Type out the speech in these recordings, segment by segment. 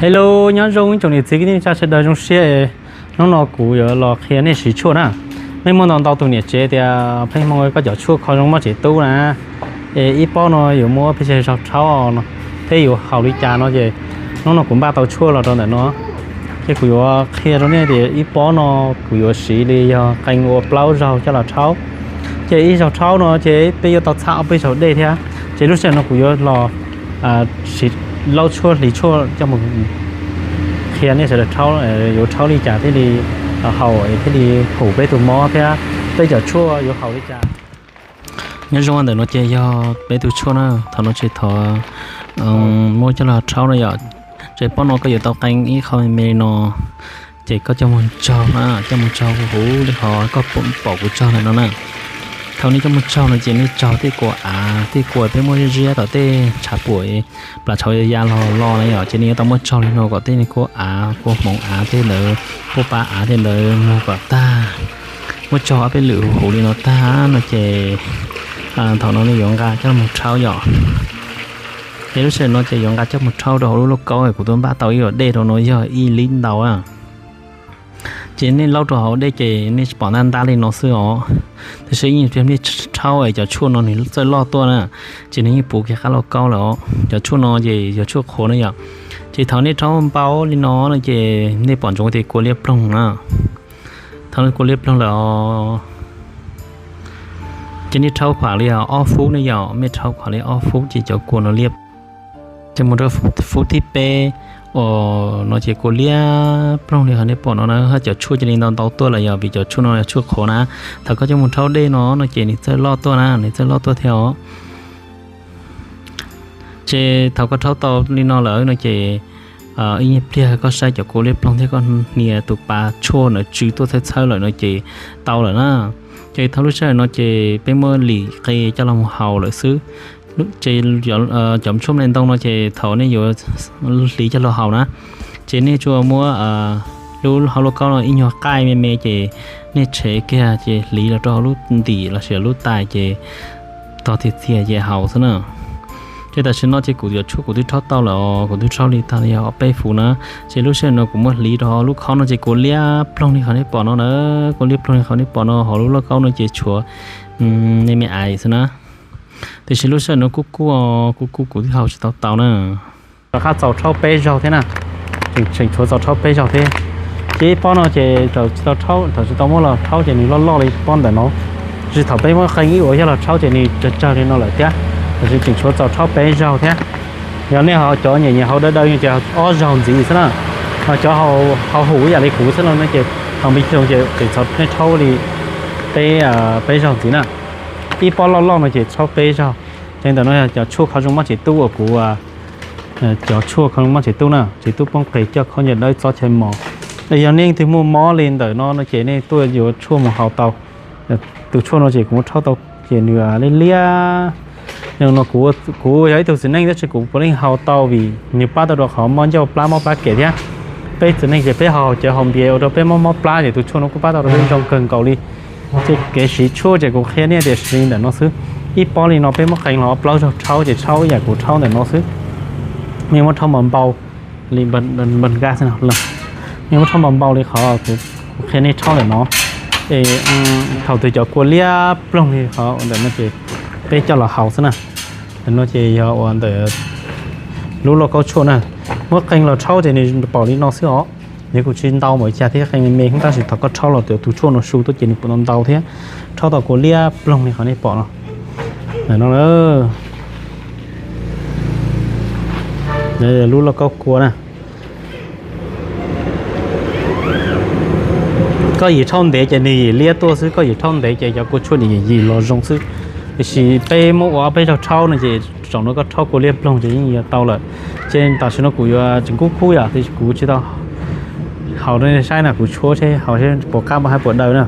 Hello, nyob zoo ib tsoom niam txiv kwv tij neej tsa sawv daws, zoo siab. Hnub no kuv yuav los qhia nej siv tshuaj na. Nej muaj ntau ntau tus niam tsev tias pheej hmoo koj cov tshuaj kho zoo mob tsev tub na, es ib pob no yuav muab pes tsawg zaug rhaub no, thiab yuav haus li cas no ces hnub no kuv npaj tau tshuaj los rau ntawm no. Ces kuv yuav qhia rau nej tias ib pob no kuv yuav siv li yog qee ua plaub zaug coj los rhaub. Ces ib zaug rhaub no ces peb yuav tau txhab ob peb zaug dej thiab. Ces lub sij hawm no kuv yuav los siv laub tshuaj hliv tshuaj coj mus qhia nej sawv daws yuav rhaub li cas thiaj li haus thiaj li haum peb tus mob thiab peb cov tshuaj yuav haus li cas. Nyob zoo ntawm no ces yog peb tus tshuaj na, thaum no ces thov muab coj los rhaub no yom. Ces pob no koj yuav tau qee ib qho me me li no, ces koj coj mus tsaug na, coj mus tsaug huv huv li qhov koj pom kuv tsaug ntawm no na. Thaum nej coj mus tsaug no ces nej tsaug tej kua av, tej kua peb muab ziab ziab kom tej tshav puam, plas tshauv ya los los na yom, ces nej yuav tau muab tsaug li no kom tej kua av, kua hmoov av tej ntawd, kua pa av tej ntawd mus kom tag. Muab tsaug ob peb lwm huv huv li no tag no ces thaum no nej yuav nqa coj mus rhaub yom. Ces lub sij hawm no ces yuav nqa coj mus rhaub rau hauv lub lauj kaub, kuv twb npaj tau ib los dej rau no yog ib lib ntau na. Ces nej laub rau hauv dej ces nej pom ntab ntab li no xwb os. Tab sis ib nyuag pliag nej rhaub es cov tshuaj no nws txawj loj tuaj na, ces nws yeej puv kiag qab lauj kaub lawm os. Cov tshuaj no ces yog tshuaj qhuav na yom. Ces thaum nej rhaub npau li no no ces nej pom ntsoov tias kua liab ploog na. Thaum kua liab ploog lawm os, ces nej rhaub khuam li ob fub ne yom, nej rhaub khuam li ob fub ces cov kua no liab. Ces mus rau fub thib peb uas no ces kua liab ploog li qhov nej pom no na, hab cov tshuaj cia li ntau ntau tuaj lawm yom, vim cov tshuaj no yog tshuaj qhuav na. Thaum koj coj mus rhaub dej no no ces nws txawj loj tuaj na, nws txawj loj tuaj thiab os. Ces thaum koj rhaub tau li no lawm no ces ib nyuag pliag koj saib cov kua liab ploog thiab koj hnia tus pas tshuaj ntawd tsw tuaj txhawb txhawb lawm no ces tau lawm na. Ces thaum lub sij hawm no ces peb muab lim qe coj los mus haus lawm xwb. Ces cov tshuaj me ntoo no ces thaum nej yuav hliv coj los haus na, ces nej tsuas muab lub hauv lauj kaub no ib nyuag qaij me me ces nej tshev kiag ces hliv los rau hauv lub ntim lossis lub tais ces tog txias txias ces haus xwb na. Ces tam sim no ces kuv cov tshuaj kuv twb rhaub tau lawm os, kuv twb rhaub li tag li yog ob peb fuv na. Ces lub sij hawm no kuv muab hliv rau hauv lub khob no ces kua liab ploog li qhov nej pom no na, kua liab ploog li qhov nej pom no, hauv lub lauj kaub no ces tshuav me me ais xwb na. Tiam sis lub sij hawm no kuj kuj kuj kuj kuv twb haus tsis tau tau na. Rov qab txaus rhaub peb zaug thiab na, tseem tshuav txaus rhaub peb zaug thiab. Ces ib pob no ces thaum tsis tau rhaub, thaum tsis tau muab los rhaub ces nws loj loj li pob ntawm no, tab sis thaum peb muab qee ib uas yog los rhaub ces nws tsawg tsawg li no lawm thiab. Tab sis tseem tshuav txaus rhaub peb zaug thiab. Yog nej ho cov nyiam nyiam haus daw daw ces ob zaug ntxiv xwb na. Ho cov haus huv ib yam li kuv xwb no ces thaum npis toog ces tseem txaus nej rhaub li peb, peb zaug ntxiv na. Ib pob loj loj no ces rhaub peb zaug. Ces ntawm no yog cov tshuaj kho zoo mob tsev tub uas kuv, cov tshuaj kho zoo mob tsev tub na, tsev tub poob qis coj khaub ncaws dawb txob chaw mos. Yog nej leej twg muaj mob li ntawm no no ces nej tuaj yuav tshuaj mus haus tau. Tus tshuaj no ces kuv muab rhaub tau ces nws liab liab. No kuv yog ib tug txiv neej tab sis kuv puav leej haus tau vim nws pab tau rau qhov mob ncauj plab mob plab kem thiab. Peb txiv neej ces peb haus cawv haus npias ua rau peb mob mob plab ces tus tshuaj no kuj pab tau rau peb zoo kawg nkaus li. Ces kev siv tshuaj ces kuv qhia nej tias siv ntawm no xwb. Ib pob li no peb muab qee los plaub zaug rhaub ces rhaub ib yam kuv rhaub ntawm no xwb. Nej muab rhaub npau npau li, nej muab rhaub npau npau li qhov kuv qhia nej rhaub ntawm no. Es thaum twg cov kua liab ploog li qhov ntawm no ces peb coj los haus xwb na. Ntawm no ces yog ua ntawm lub lauj kaub tshuaj na. Muab qee los rhaub ces nws pom li no xwb os. Nws kuj tsis ntau npaum cas thiab, qee me me xwb tab sis thaum koj rhaub los tus tshuaj no su tuaj ces nws pom ntau ntau thiab. Rhaub tau kua liab ploog li qhov nej pom no. Ntawm no lub lauj kaub kua na. Koj yim rhaub ntev ces nws yim liab tuaj xwb, koj yim rhaub ntev ces cov kua tshuaj nws yim yim los zoo xwb. Tiam sis peb muab ua ob peb zaug rhaub no ces zaum no koj rhaub kua liab ploog ces yeej yuav tau lawm. Ces tam sim no kuv yuav tseem kub kub yom, tiam sis kuv tsis tau haus rau nej saib na, kuv tshuab seb haus seb puas qab hab puas daw na.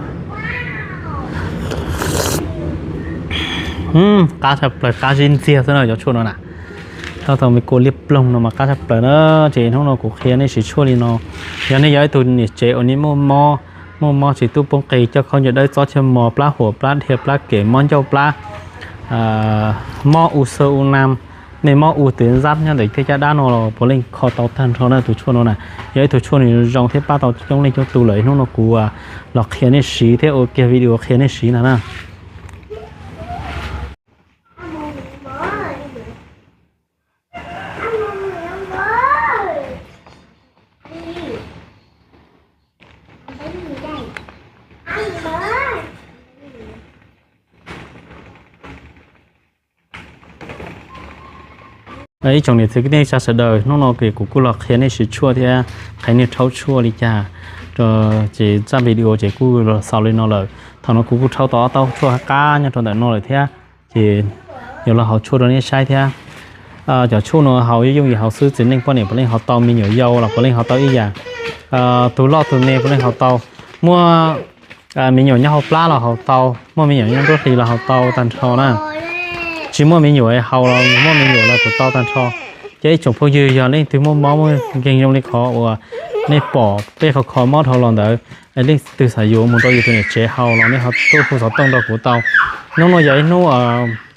Qab tshaj plaws, qab zib ntxiag xwb na cov tshuaj no na. Thaum tau me kua liab ploog no mas qab tshaj plaws na. Ces hnub no kuv qhia nej siv tshuaj li no. Yog nej yog ib tug niam tsev uas nej muaj mob, muaj mob tsev tub poob qis, coj khaub ncaws dawb txob chaw mos, plab huam plab dhia plab kem, mob ncauj plab, mob u xaw u na, Nej mob ua tus zab nyob ntawm tej caj dab no los puav leej kho tau tag nrho na. Tus tshuaj no na yog ib tug tshuaj nws zoo thiab pab tau coob leej coob tus lawm. Hnub no kuv los qhia nej siv thiab ua kiag video qhia nej siv ntag na. Ib tsoom niam txiv kwv tij neej tsa sawv daws, hnub no ces kuv kuj los qhia nej siv tshuaj thiab qhia nej rhaub tshuaj li cas. Ces zaj video ces kuj los xaus li no lawm. Thaum no kuv kuj rhaub tau ob taub tshuaj qab nyob rau ntawm no lawm thiab, ces yuav los haus tshuaj rau nej saib thiab. Cov tshuaj no haus yooj yim haus xwb, txiv neej poj niam puav leej haus tau, me nyuam yaus los puav leej haus tau ib yam. Tus loj tus me puav leej haus tau, muaj me nyuam nyob hauv plab los haus tau, muaj me nyuam nyob nruab hlis los haus tau tag nrho na. Tsis muaj me nyuam haus los muaj me nyuam los kuj tau tag nrho. Ces ib tsoom phooj ywg, yog leej twg muaj mob muaj nkeeg zoo li qhov uas nej pom peb qhov kho mob dhau los ntawd, leej twg xav yuav mus rau yus tus niam tsev haus los nej ho tuaj hu xov tooj rau kuv tau. Hnub no yog ib hnub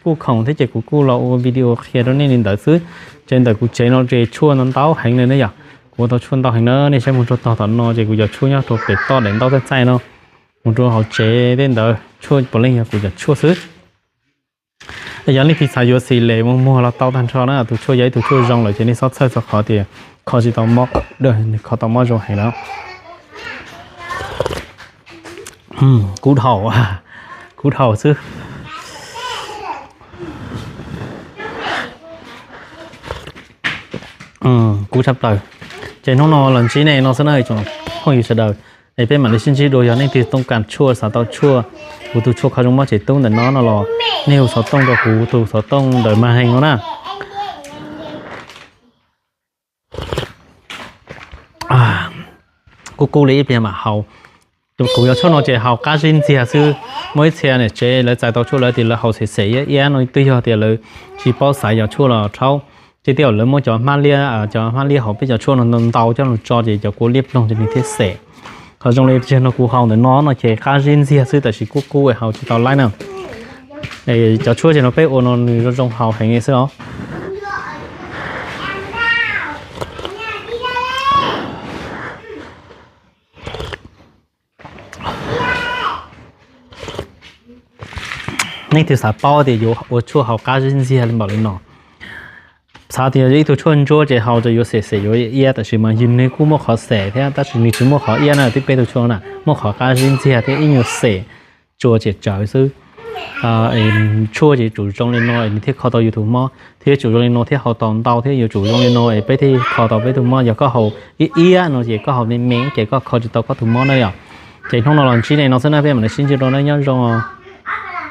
kuj khoom thiab ces kuv kuj los ua video qhia rau nej li ntawd xwb. Ces ntawm kuv tsev no ces tshuaj ntau ntau heev li na yom. Kuv ua tau tshuaj ntau heev na, nej saib mus rau tog tom no ces kuv cov tshuaj nyob rau pem toj daim ntaub txaij txaij no, mus rau hauv tsev tej ntawd tshuaj puav leej yog kuv cov tshuaj xwb. Yog leej twg xav yuav xim lem muag muag los tau tag nrho na. Tus tshuaj yog ib tug tshuaj zoo lawm ces nej txhob txhawj txog qhov tias kho tsis tau mob, kho tau mob zoo heev na. Kub dhau, kub dhau xwb. Kub tshaj plaws. Ces hnub no los ntsib nej no xwb na tsoom phooj ywg sawv daws. Es peb mam li sib ntsib dua, yog nej twg tooj kam tshuaj, xav tau tshuaj, kuv tus tshuaj kho zoo mob tsev tub ntawm no no los nej hu xov tooj rau kuv tus xov tooj ntawm mas heev no na. Kub kub li ib pliag mam haus. Kuv cov tshuaj no ces haus qab zib ntxiag xwb. Muaj ib txhia niam tsev lawv txais tau tshuaj lawv tias lawv haus xem xem iab iab no, twb yog tias lawv tsis paub xaiv cov tshuaj los rhaub. Ces tej zaum lawv muab cov hmab liab, cov hmab liab hauv peb cov tshuaj no ntau coj los tso ces cov kua liab ploog ces nws thiaj xem. Qhov zoo li tiag no kuv haus ntawm no no ces qab zib ntxiag xwb, tab sis kub kub haus tsis tau laib na. Cov tshuaj ces no peb ua no nws zoo zoo haus heev li xwb os. Nej twg xav paub tias yuav ua tshuaj haus qab zib ntxiag li npaum li no, xav tias ib tug tshuaj ntsuab ces haus ces yuav xem xem yuav iab, tab sis mas yus nws kuj muaj qhov xem thiab, tab sis nws tsis muaj qhov iab na. Twb peb tus tshuaj na muaj qhov qab zib ntxiag thiab ib nyuag xem tsua tsem tsawv xwb. Tshuaj ces tsum zoo li no nws thiaj kho tau yus tus mob, thiab tsum zoo li no thiaj haus tau ntau, thiab yuav tsum zoo li no es peb thiaj kho tau peb tus mob. Yog koj haus iab iab no ces koj haus me me ces koj kho tsis tau koj tus mob na yom. Ces hnub no los ntsib nej no xwb na, peb mam li sib ntsib dua na, nyob zoo.